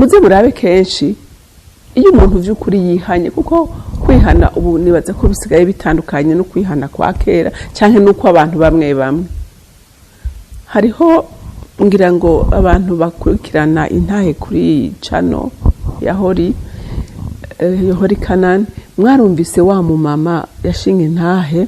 Muze murabe kenshi iyo umuntu vy'ukuri yihanye, kuko kwihana ubu nibaza ko bisigaye bitandukanye no kwihana kwa kera canke n'uko abantu bamwe bamwe hariho, ngira ngo abantu bakurikirana intahe kuri cano ya Hori, Hori Kanani, mwarumvise wa mumama yashinga intahe.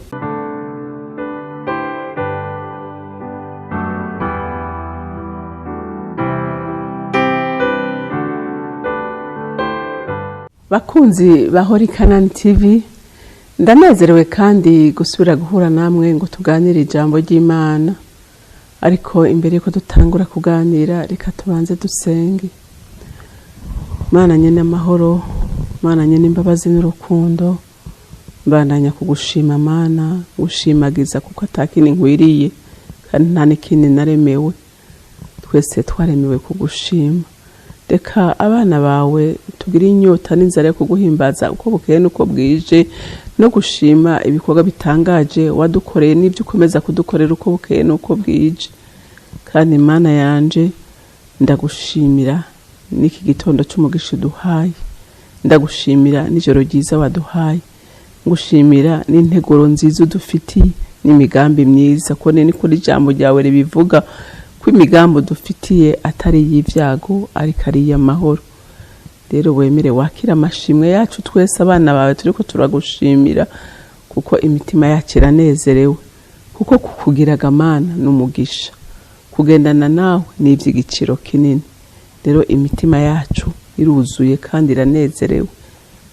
Bakunzi ba Hori Kanani TV, ndanezerewe kandi gusubira guhura namwe ngo tuganire ijambo ry'Imana. Ariko imbere yuko dutangura kuganira, reka tubanze dusenge. Mana nyene amahoro, Mana nyene imbabazi n'urukundo, mbandanya kugushima Mana, gushimagiza kuko atakindi nkwiriye kandi nta n'ikindi naremewe. Twese twaremewe kugushima. Reka abana bawe tugire inyota n'inzara yo kuguhimbaza uko bukeye n'uko bwije, no gushima ibikorwa bitangaje wadukoreye n'ibyo ukomeza kudukorera uko bukeye n'uko bwije. Kandi Mana yanje, ndagushimira n'iki gitondo c'umugisha uduhaye, ndagushimira n'ijoro ryiza waduhaye, ngushimira n'integuro nziza udufitiye n'imigambi myiza, ko ni kuri ijambo ryawe ribivuga ko imigambi udufitiye atari iy'ibyago ariko ari iy'amahoro. Rero wemere wakira amashimwe yacu twese abana bawe turiko turagushimira, kuko imitima yacu iranezerewe, kuko kukugiraga Mana n'umugisha, kugendana nawe ni ivy'igiciro kinini. Rero imitima yacu iruzuye kandi iranezerewe,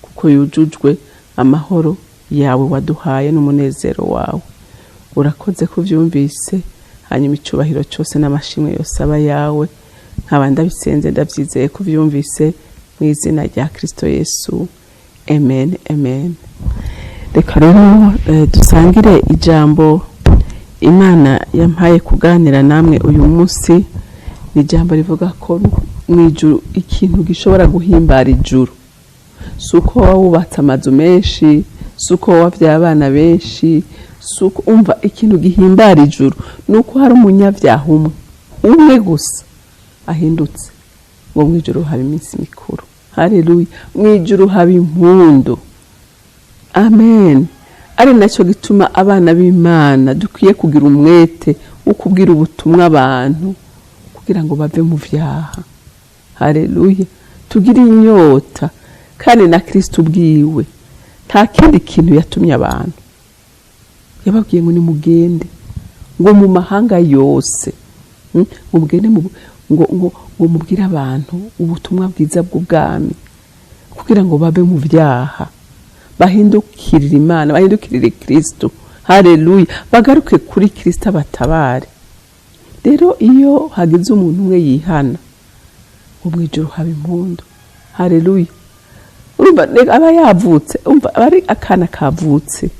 kuko yujujwe amahoro yawe waduhaye n'umunezero wawe. Urakoze kuvyumvise, hanyuma icubahiro cose n'amashimwe yose aba yawe. Nkaba ndabisenze ndavyizeye kuvyumvise mu izina rya Kristo Yesu, amen, amen. Reka rero dusangire ijambo Imana yampaye kuganira namwe uyu munsi. Ni ijambo rivuga ko mw'ijuru ikintu gishobora guhimbara ijuru si uko waba wubatse amazu menshi, si uko wabyaye abana benshi, si uko umva ikintu gihimbara ijuru ni uko hari umunyabyaha umwe umwe gusa ahindutse, ngo mw'ijuru haba iminsi mikuru. Haleluya! Mw'ijuru haba impundu. Amen. Ari nacyo gituma abana b'Imana dukwiye kugira umwete wo kubwira ubutumwa abantu kugira ngo bave mu vyaha. Haleluya! Tugire inyota, kandi na Kristo ubwiwe nta kindi kintu yatumye abantu, yababwiye ngo nimugende ngo mu mahanga yose, ngo mugende ngo mubwire abantu ubutumwa bwiza bw'ubwami kugira ngo babe mu vyaha, bahindukirire Imana, bahindukirire Kristo. Haleluya! Bagaruke kuri Kristo abatabare. Rero iyo hagize umuntu umwe yihana, ngo mw'ijuru haba impundu. Haleluya! Urumva aba yavutse, umva aba ari akana kavutse,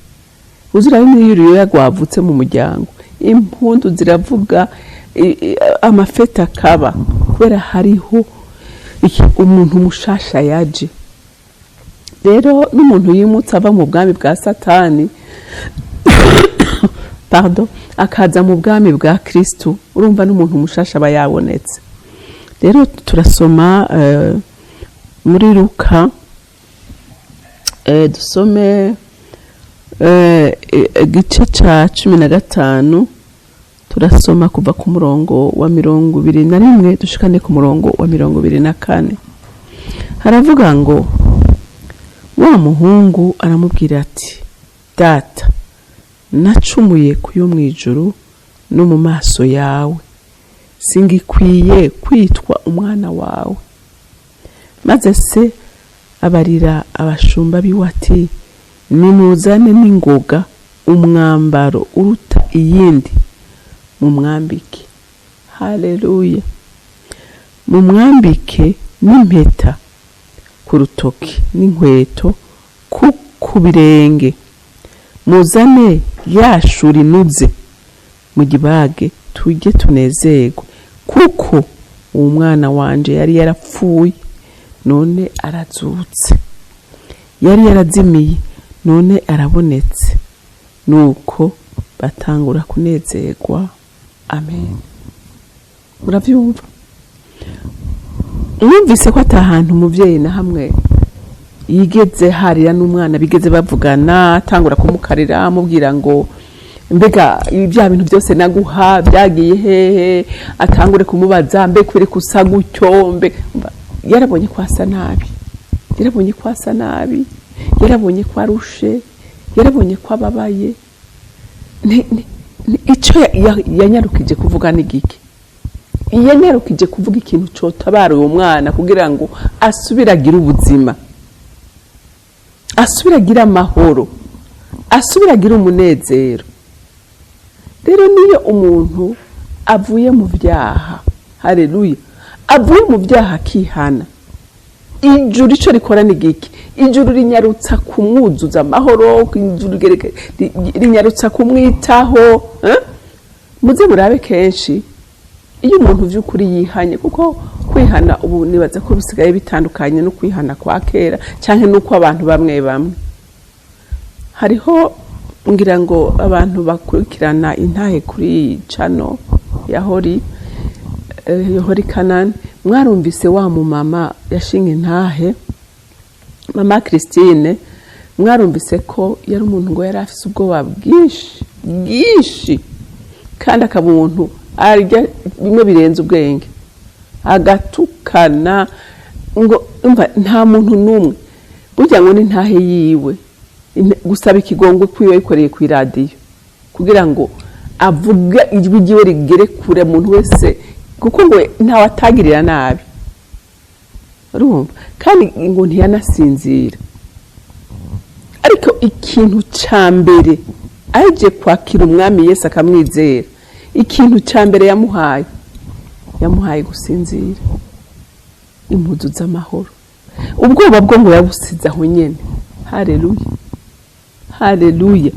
uzura n'iyo yagwavutse mu muryango, impundu ziravuga, amafeta akaba, kubera hariho umuntu mushasha yaje. Rero n'umuntu yimutse ava mu bwami bwa Satani, pardon, akaza mu bwami bwa Kristo, urumva n'umuntu mushasha aba yabonetse. Rero turasoma muri Luka, dusome igice ca 15, turasoma kuva ku murongo wa 21 dushikane ku murongo wa 24. Haravuga ngo wa muhungu aramubwira ati, Data, nacumuye kuyo mw'ijuru no mu maso yawe, singikwiye kwitwa umwana wawe. Maze se abarira abashumba biwe ati, nimuzane n'ingoga umwambaro uruta iyindi mumwambike. Haleluya! Mumwambike n'impeta ku rutoki n'inkweto ku birenge, muzane ya shuri inuze mu gibage, tujye tunezerwe, kuko uwo mwana wanje yari yarapfuye none arazutse, yari yarazimiye none arabonetse. Nuko batangura kunezerwa. Amen. Muravyumva? Mwumvise ko atahantu umubyeyi na hamwe yigeze harira n'umwana, bigeze bavugana, atangura kumukarira, amubwira ngo: "Mbega bya bintu byose naguha byagiye hehe?" Atangure kumubaza: "Mbe kubera ko usa gutyo?" Mbe yarabonye ko asa nabi, yarabonye ko asa nabi, yarabonye ko arushe, yarabonye ko ababaye. Icyo yanyarukije kuvuga ni gike? Yanyarukije kuvuga ikintu cotabara uwo mwana kugira ngo asubire agire ubuzima, asubire agire amahoro, asubire agire umunezero. Rero niyo umuntu avuye mu byaha, hareruya, avuye mu byaha akihana, ijuru icyo rikora ni giki? Ijuru rinyarutsa kumwuzuza amahoro, ijuru rinyarutsa kumwitaho. Muze murabe kenshi iyo umuntu by'ukuri yihanye, kuko kwihana ubu nibaza ko bisigaye bitandukanye no kwihana kwa kera cyangwa n'uko abantu bamwe bamwe hariho, ngira ngo abantu bakurikirana intahe kuri channel ya Hori Kanani, mwarumvise wa mumama yashinga intahe, mama Christine. Mwarumvise ko yari umuntu ngo yari afise ubwoba bwinshi bwinshi, kandi akaba umuntu arya bimwe birenze ubwenge, agatukana, ngo umva nta muntu n'umwe burya ngo ni intahe yiwe gusaba ikigongwe kwiwe yikoreye ku iradiyo kugira ngo avuge, ijwi ryiwe rigere kure muntu wese, kuko ngo ntawe atagirira nabi. Urumva kandi ngo ntiyanasinzira. Ariko ikintu cya mbere aje kwakira Umwami Yesu akamwizera, ikintu cya mbere yamuhaye, yamuhaye gusinzira, impuzu z'amahoro. Ubwoba bwo ngo yabusize aho nyene. Hareruya, hareruya!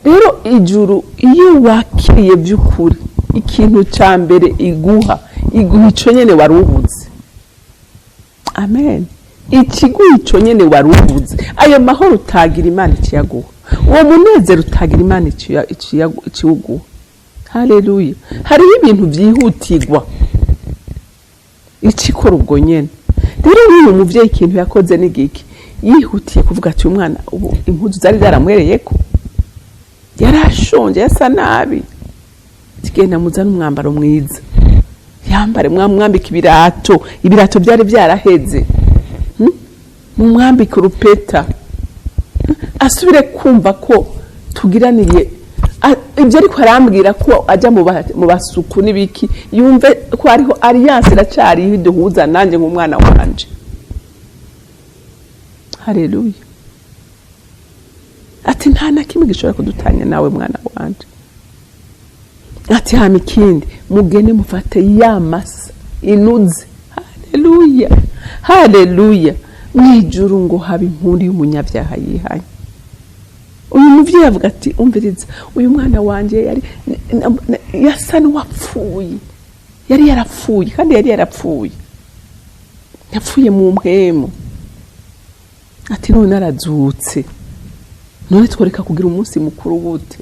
Rero ijuru iyo wakiriye by'ukuri, ikintu cya mbere iguha, iguha ico nyene wari ubuze. Amen. Ikiguha ico nyene wari ubuze, ayo mahoro utagira, Imana ikiyaguha. Uwo munezero utagira, Imana ikiwuguha. Haleluya! Hariho ibintu byihutirwa ikikora ubwo nyene. Rero n'uyu muvyeyi ikintu yakoze ni giki? Yihutiye kuvuga ati: "Umwana ubu impuzu zari zaramwereye ko yari ashonje, yasa nabi, tugenda muzane umwambaro mwiza yambare, mwamwambika ibirato, ibirato byari byaraheze. Mumwambike urupeta, asubire kumva ko tugiraniriye ibyo." Ariko arambwira ko ajya mu basuku n'ibiki, yumve ko hariho alliance iracyariho iduhuza nanjye nk'umwana wanje. Hareruya! Ati: "Nta na kimwe gishobora kudutanya nawe, mwana wanje." Ati: "Hama ikindi, mugende mufate ya masa inuze." Haleluya, haleluya! Mu ijuru ngo haba inkuru y'umunyabyaha yihanye. Uyu muvyeyi avuga ati: "Umviriza, uyu mwana wanje yari yasa n'uwapfuye, yari yarapfuye, kandi yari yarapfuye, yapfuye mu mpwemu." Ati: "None arazutse, none tworeka kugira umunsi mukuru gute?"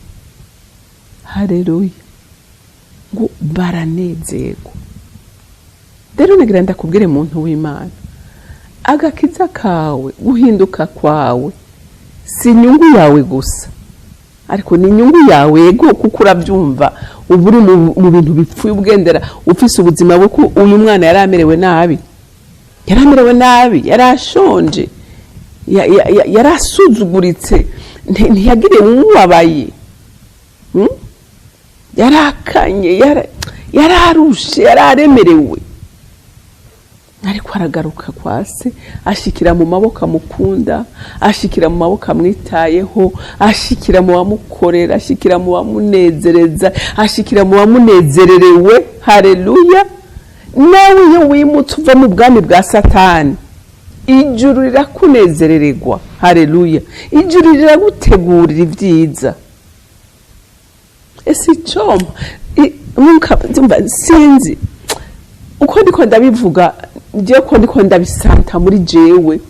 Haleluya! Ngo baranezerwa. Rero nagira ndakubwire, muntu w'Imana, agakiza kawe, guhinduka kwawe si inyungu yawe gusa, ariko ni inyungu yawe, yego, kuko urabyumva uba uri mu bintu bipfuye, ugendera ufise ubuzima bwo ko uyu mwana yari amerewe nabi, yari amerewe nabi, yari ashonje, yari asuzuguritse, ntiyagiriye umubabaye. Yarakanye, yararushe, yararemerewe, ariko aragaruka kwa se, ashikira mu maboko amukunda, ashikira mu maboko amwitayeho, ashikira mu bamukorera, ashikira mu bamunezereza, ashikira mu bamunezererewe. Hareruya! Nawe iyo wimutse uva mu bwami bwa Satani, ijuru rirakunezerererwa. Hareruya! Ijuru riragutegurira ibyiza. Ese icompa sinzi uko ndiko ndabivuga, njyewe ko ndiko ndabisanta muri jewe,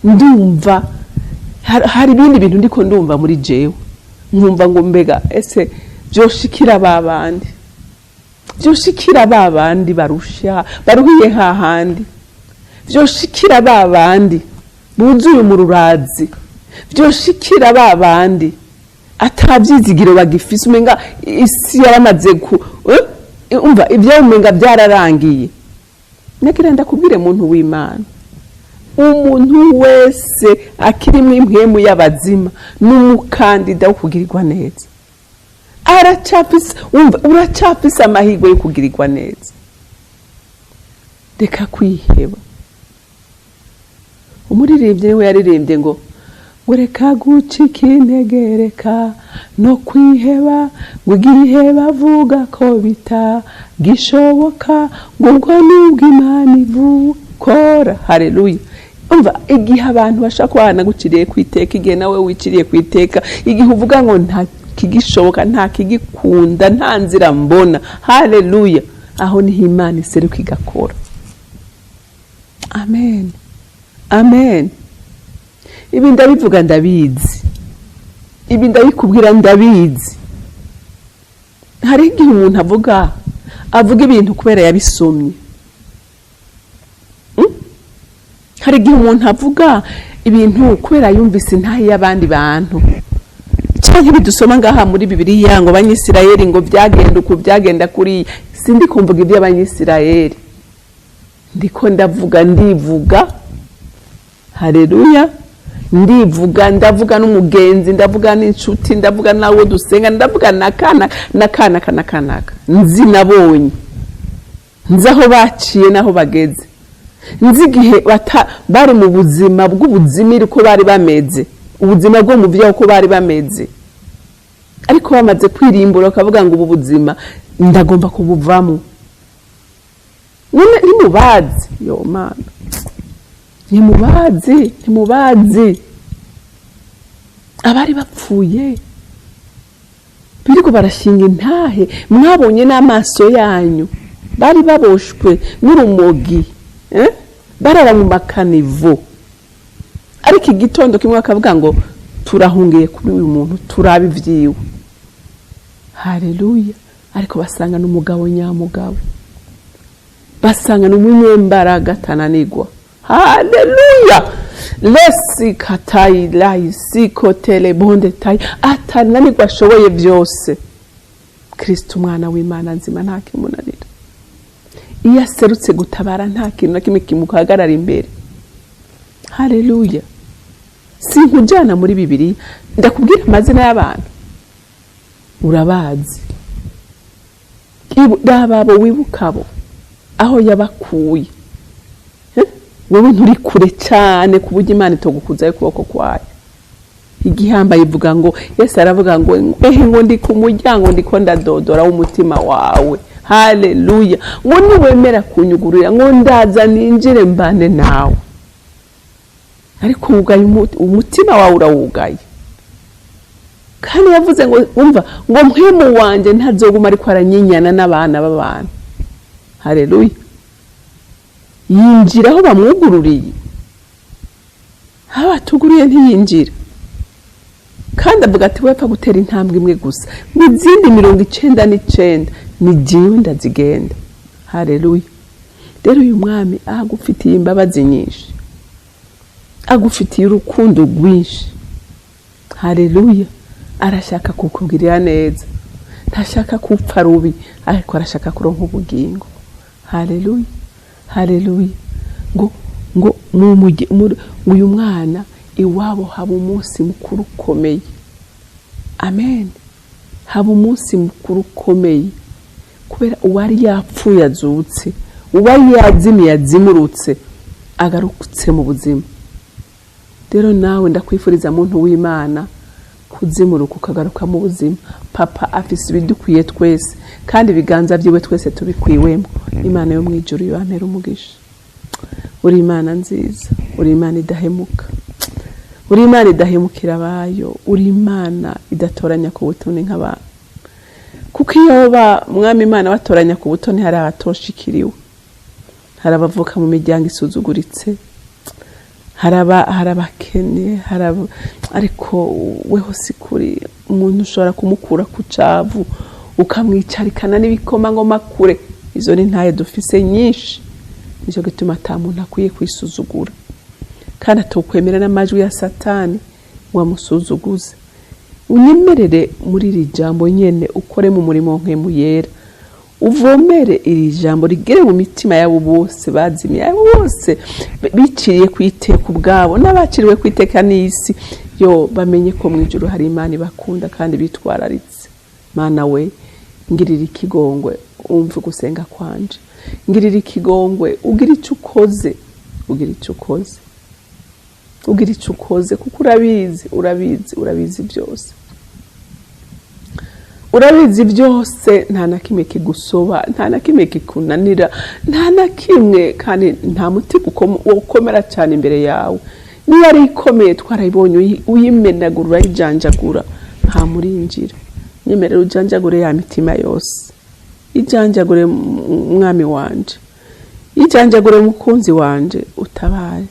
ndumva hari ibindi bintu ndiko ndumva muri jewe, nkumva ngo mbega ese byoshikira ba bandi, byoshikira ba bandi barusha, baruhiye hahandi. Vyoshikira ba bandi buzuye umururazi, vyoshikira ba bandi atabyizigiro bagifise, umenga isi yaramaze ku umva ibyo, umenga byararangiye. Nagira ndakubwire, muntu w'Imana, umuntu wese akirimo impwemu y'abazima n'umukandida wo kugirirwa neza. Aracafise, umva, uracafise amahirwe yo kugirirwa neza. Reka kwiheba. Umuririmbyi niwe yaririmbye ngo reka gucika intege, reka no kwiheba, ngo igihe bavuga ko bitagishoboka, ngo ubwo nubwo Imana ivukora. Haleluya! Umva, igihe abantu bashaka kuba banaguciriye ku iteka, igihe nawe wiciriye ku iteka, igihe uvuga ngo nta kigishoboka, nta kigikunda, nta nzira mbona, haleluya, aho niho Imana iseruka igakora. Amen, amen. Ibi ndabivuga ndabizi, ibi ndabikubwira ndabizi. Hari igihe umuntu avuga ibintu kubera yabisomye. Hari igihe umuntu avuga ibintu kubera yumvise intahe y'abandi bantu, cyangwa ibidusoma ngaha muri Bibiliya ngo Abanyisirayeli, ngo byagenda uku, byagenda kuri. Sindi kumvuga iby'Abanyisirayeli, ndiko ndavuga, ndivuga. Haleluya! Ndivuga, ndavuga n'umugenzi, ndavuga n'inshuti, ndavuga n'abo dusenga, ndavuga na kana na kanaka na kanaka nzi, nabonye, nzi aho baciye n'aho bageze, nzi igihe bari mu buzima bw'ubuzimire uko bari bameze, ubuzima bwo mu byaha uko bari bameze, ariko bamaze kwirimbura bakavuga ngo ubu buzima ndagomba kubuvamo. None ntimubazi? Yo Mana, ntimubazi? Ntimubazi abari bapfuye biriko barashinga intahe mwabonye n'amaso yanyu, bari baboshwe n'urumogi, eh? Barara mu makanivo, ariko igitondo kimwe bakavuga ngo turahungiye kuri uyu muntu, turabe ivyiwe. Haleluya! Ariko basanga n'umugabo nyamugabo, basanga n'umunyembaraga atananigwa. Haleluya! Lesi katayi layi siko tele bonde tayi, atananigwa, ashoboye byose. Kristo umwana w'Imana nzima, nta kimunanira. Iyo aserutse gutabara, nta kintu na kimwe kimuhagarara imbere. Haleluya! Sinkujyana muri Bibiliya, ndakubwira amazina y'abantu urabazi. Raba abo wibuka, abo aho yabakuye. Eh? Wowe nturi kure cyane ku buryo Imana itogukuzayo ukuboko kwayo. Igihambaye ivuga ngo Yesu aravuga ngo ehe, ngo ndi ku muryango, ndiko ndadodora w'umutima wawe. Haleluya! Ngo niwemera kunyugururira, ngo ndaza ninjire mbane nawe. Ariko wugaye umutima wawe, urawugaye. Kandi yavuze ngo, umva, ngo mpwemu wanjye ntazoguma ariko aranyinyana n'abana b'abantu. Haleluya! Yinjira aho bamwugururiye, aho batuguriye ntiyinjira. Kandi avuga ati wepfa gutera intambwe imwe gusa, ngo izindi 99 ni jyewe ndazigenda. Haleluya! Rero uyu mwami agufitiye imbabazi nyinshi, agufitiye urukundo rwinshi. Haleluya! Arashaka kukugirira neza, ntashaka kupfa rubi, ariko arashaka kuronka ubugingo. Haleluya, haleluya! Ngo uyu mwana iwabo haba umunsi mukuru ukomeye. Amen! Haba umunsi mukuru ukomeye kubera uwari yapfuye azutse, uwari yazimiye azimurutse, agarutse mu buzima. Rero nawe ndakwifuriza, muntu w'Imana, kuzimuruka ukagaruka mu buzima. Papa afise ibidukwiye twese, kandi ibiganza byiwe twese tubikwiwemo. Imana yo mu ijuru yampera umugisha. Uri Imana nziza, uri Imana idahemuka, uri Imana idahemukira abayo, uri Imana idatoranya ku butoni nk'abantu, kuko iyo ba mwami Imana batoranya ku butoni, hari abatoshikiriwe, hari abavuka mu miryango isuzuguritse, hari abakene, ariko weho si kuri umuntu ushobora kumukura ku cavu ukamwicarikana n'ibikomangoma kure. Izo ni ntaye dufise nyinshi. Nicyo gituma ata muntu akwiye kwisuzugura, kandi atokwemera n'amajwi ya Satani ngo amusuzuguze. Unyemerere muri iri jambo nyene ukore mu murimo Mpwemu Yera, uvomere iri jambo rigere mu mitima yabo bose bazimiye, abo bose biciriye ku iteka ubwabo n'abaciriwe ku iteka n'isi yo, bamenye ko mu ijuru hari Imana ibakunda kandi bitwararitse. Mana we, ngirira ikigongwe, umve gusenga kwanje, ngirira ikigongwe, ugira icyo ukoze, ugira icyo ukoze, ugira icyo ukoze, kuko urabizi, urabizi, urabizi byose, urabizi byose. Nta na kimwe kigusoba, nta na kimwe kikunanira, nta na kimwe, kandi nta mutima ukomera cyane imbere yawe. Niyo ari ikomeye twarayibonye uyimenagura, urayijanjagura, nta murinjira. Nyemerera ujanjagure ya mitima yose, ijanjagure mwami wanje, ijanjagure mukunzi wanje, utabare,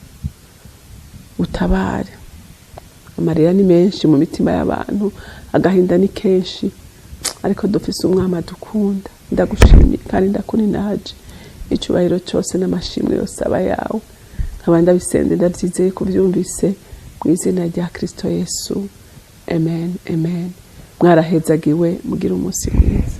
utabare. Amarira ni menshi mu mitima y'abantu, agahinda ni kenshi, ariko dufise umwami adukunda. Ndagushimiye kandi ndakuninaje, icyubahiro cyose n'amashimwe yose aba yawe. Nkaba ndabisenze ndabyizeye kubyumvise, mu izina rya Kristo Yesu, amen, amen. Mwarahezagiwe, mugire umunsi mwiza.